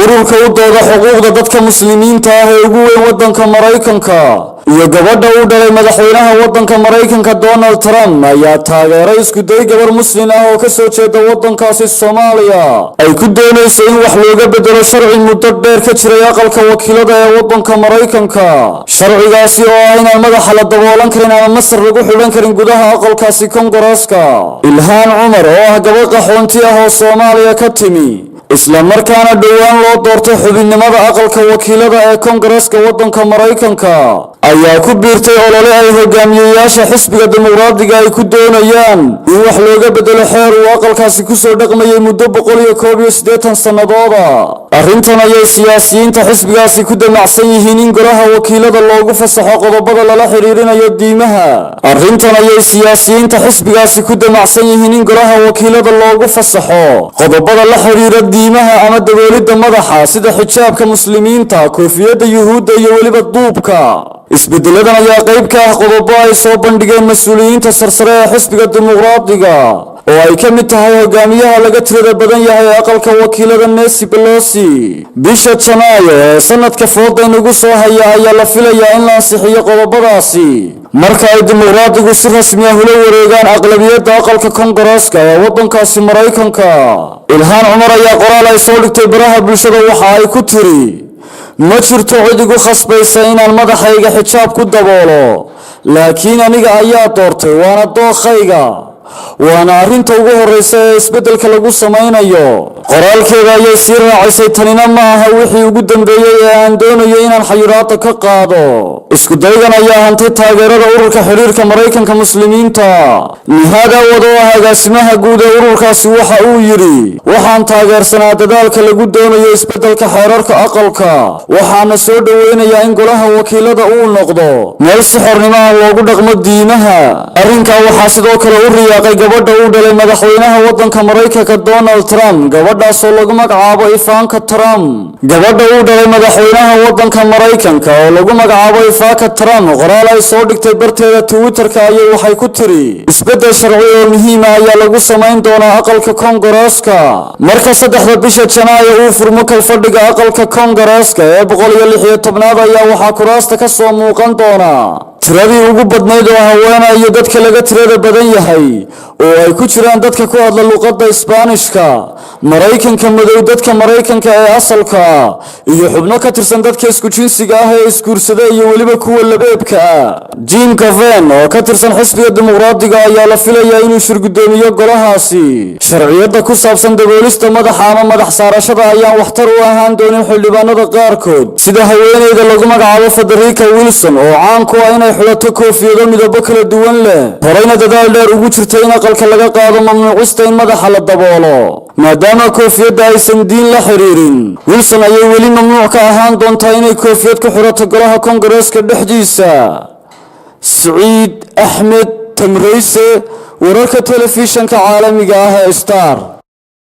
Ururka u dooda xuquuqda dadka Muslimiinta ah ee ugu weyn waddanka Maraykanka iyo gabadha uu dhalay madaxweynaha waddanka Maraykanka Donald Trump ayaa taageeray iskuday gabar Muslim ah oo kasoo jeeda waddankaasi Soomaaliya ay ku doonayso in wax looga bedelo sharci muddo dheer ka jiray Aqalka Wakiilada ee waddanka Maraykanka, sharcigaasi oo ah inaan madaxa la daboolan karin ama masar lagu xidhan karin gudaha aqalkaasi Kongareeska. Ilhaan Cumar oo ah gabadh qaxoonti ah oo Soomaaliya ka timi, isla markaana dhowaan loo doortay xubinnimada Aqalka Wakiilada ee Kongareeska waddanka Maraykanka, ayaa ku biirtay olole ay hogaamiyeyaasha xisbiga Dimuqraadiga ay ku doonayaan in wax looga bedelo xeer uu aqalkaasi kusoo dhaqmayay muddo 181 sannadooda. Arrintan ayay siyaasiyiinta xisbigaasi ku damacsan yihiin in Golaha Wakiilada loogu fasaxo qodobada lala xidhiirinayo diimaha. Arrintan ayay siyaasiyiinta xisbigaasi ku damacsan yihiin in Golaha Wakiilada loogu fasaxo qodobada la xidhiira diimaha ama daboolidda madaxa, sida xijaabka Muslimiinta, koofiyadda Yuhuudda iyo weliba duubka. Isbedeladan ayaa qayb ka ah qodobo ay soo bandhigeen mas-uuliyiinta sarsare ee xisbiga Dimuqraadiga oo ay ka mid tahay hogaamiyaha laga tirada badan yahay ee Aqalka Wakiilada, Nancy Pelosi. Bisha Janaayo ee sanadka fooda inagu soo haya ayaa la filayaa in la ansixiyo qodobadaasi, marka ay Dimuqraadigu si rasmi ah ula wareegaan aqlabiyadda aqalka Kongareeska ee waddankaasi Maraykanka. Ilhaan Cumar ayaa qoraal ay soo dhigtay baraha bulshada waxa ay ku tiri: "Ma jirto cid igu khasbaysa inaan madaxayga xijaab ku daboolo, laakiin aniga ayaa doortay, waana dookhayga, waana arrinta ugu horreysa ee isbeddelka lagu samaynayo." Qoraalkeeda ayay sii raacisay: "Tanina ma aha wixii ugu dambeeyey ee aan doonayo inaan xayiraada ka qaado." Isku daygan ayaa hantay taageerada ururka xidhiirka Maraykanka Muslimiinta. Nihaad Awad oo ah agaasimaha guud ee ururkaasi waxa uu yidhi: "Waxaan taageersanaa dadaalka lagu doonayo isbeddelka xeerarka aqalka, waxaana soo dhoweynayaa in Golaha Wakiilada uu noqdo meel si xornimo ah loogu dhaqmo diimaha." Arrinkaa waxaa sidoo kale u riyaaqay gabadha uu dhalay madaxweynaha waddanka Maraykanka Donald Trump, gabadhaasoo lagu magacaabo Ivanka Trump. Gabadha uu dhalay madaxweynaha waddanka Maraykanka oo lagu magacaabo Ivanka Trump, qoraal ay soo dhigtay barteeda Twitterka ayay waxay ku tiri: "Isbeddel sharci oo muhiima ayaa lagu samayn doonaa aqalka Kongareeska marka 3-da bisha Janaayo uu furmo kalfadhiga aqalka Kongareeska ee 116aad. Ayaa waxaa kuraasta ka soo muuqan doona tiradii ugu badnayd oo haweena iyo dadka laga tirada badan yahay, oo ay ku jiraan dadka ku hadla luqadda Isbaanishka, Maraykanka madow, dadka Maraykanka ee asalka, iyo xubno ka tirsan dadka isku jinsiga ah ee isguursada, iyo weliba kuwa labeebka ah. Jim Coven oo ka tirsan xisbiga Dimuqraadiga ayaa la filayaa inuu shirgudoomiyo golahaasi. Sharciyadda ku saabsan daboolista madaxa ama madax saarashada ayaan waxtar u ahaan doonin xildhibaanada qaarkood, sida haweeneyda lagu magacaabo Federica Wilson oo caan ku ah inay xidhato koofiyado midabo kala duwan leh, horeyna dadaal dheer ugu jirtay in aqalka laga qaado mamnuucista in madaxa la daboolo. Maadaama koofiyadda aysan diin la xiriirin, Wilson ayay weli mamnuuc ka ahaan doontaa inay koofiyad ku xidhato golaha Kongareeska dhexdiisa. Siciid Axmed Tamreyse, wararka telefishanka caalamiga ah ee Star.